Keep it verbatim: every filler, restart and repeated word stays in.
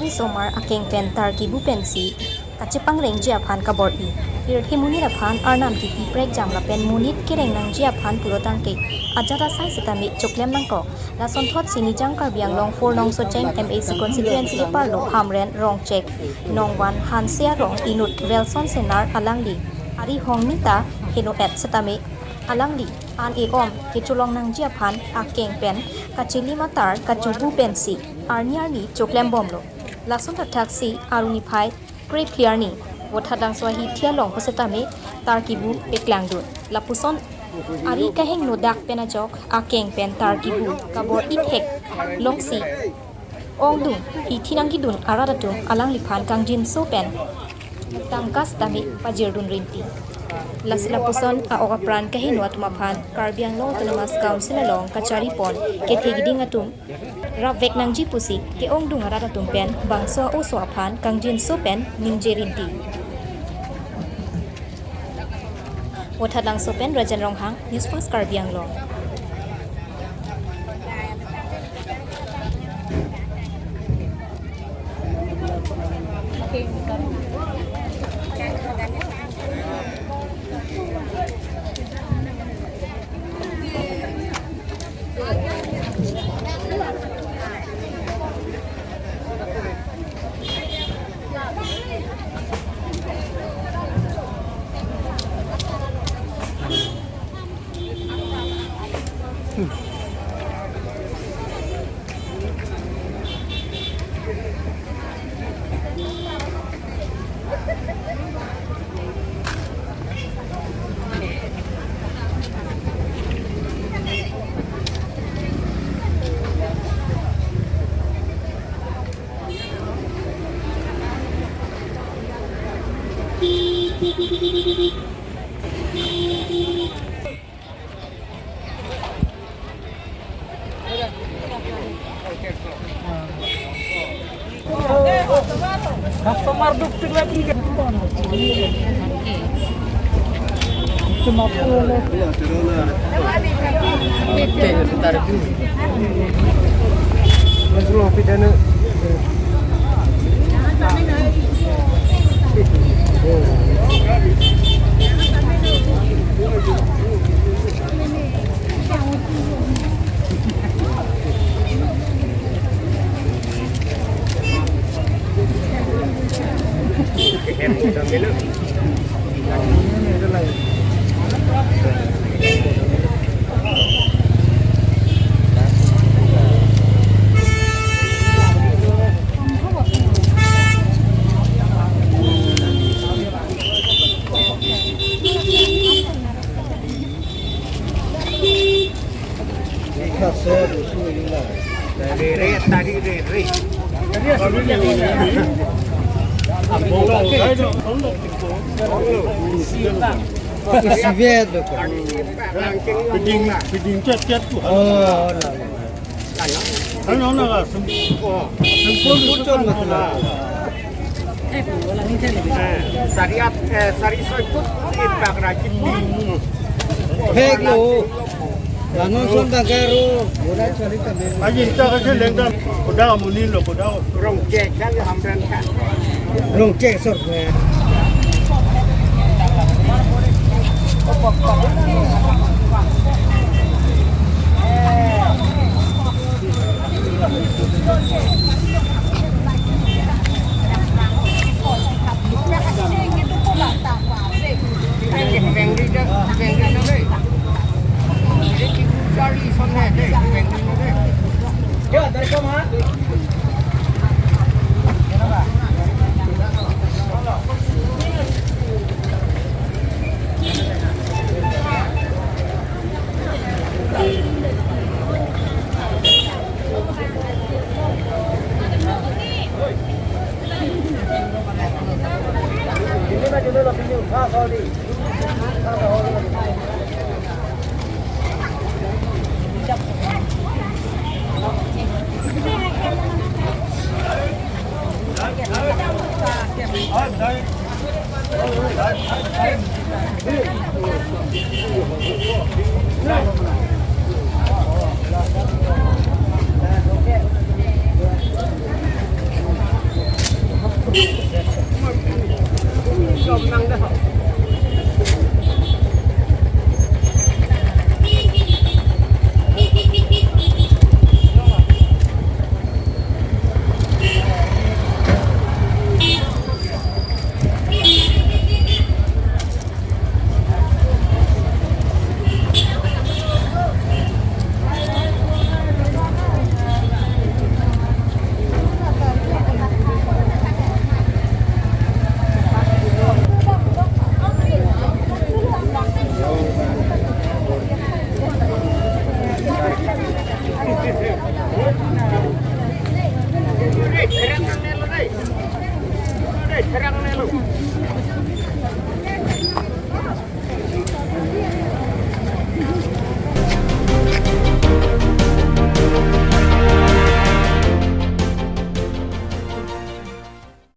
Somar akeng pen tar kibu pensi kachepangrengji aphan kabor-i. Pirthe monit aphan arnam kipi prekjam lapen monit kereng nangji aphan pulotangte ajat asai sitame choklem nangkok. Lasonthotsi Nijang Karbi Anglong four nong Socheng M A C constituency eparlo Hamren Rongchek Nongvan Hanse arong inut Welson Senar alangli arihong mita heno-et sitame alangli an-e om kecholong nangji aphan akeng pen kachelim atar kachebu pensi arni arni choklembomlo. Lason thakthaksi arni phai krephli arni Vothatlangso ahithi along pusitame tar kibu peklangdun. Lapuson ari kahingno dak pen ajok akeng pen tar kibu kabor-i theklongsi ongdung hithi nangkedun arat atum alangliphan kangjinso pen tangka sitame pajirdun rinti. Lasi lapuson a-ok apran kahingno atum aphan Karbi Anglong Autonomous Council along kacharipon kethe kiding atum rapvek nangji pusi ke-ongdung arat atum pen bangso a-oso aphan kangjinso pen ningje rinti. Vothatlangso pen Rajan Ronghang, News Fast Karbi Anglong. Customer duk tik lagi ke. Cuma pulo. Oke, sebentar dulu. Mas lo pidana. Re, re, tari, re, re. Isi vet lo ka. Feeding, feeding chet chet tu. Oh, na, na. Ano na ka? Simple, simple chot na. Sari at, eh, sari soi put in bak rajin ni. Hek lo. Lanon son bangkaro. Aji ta kasi lengdam. Koda amonit lo, koda. Rongchek kan Hamren kan. Rongchek sor ko.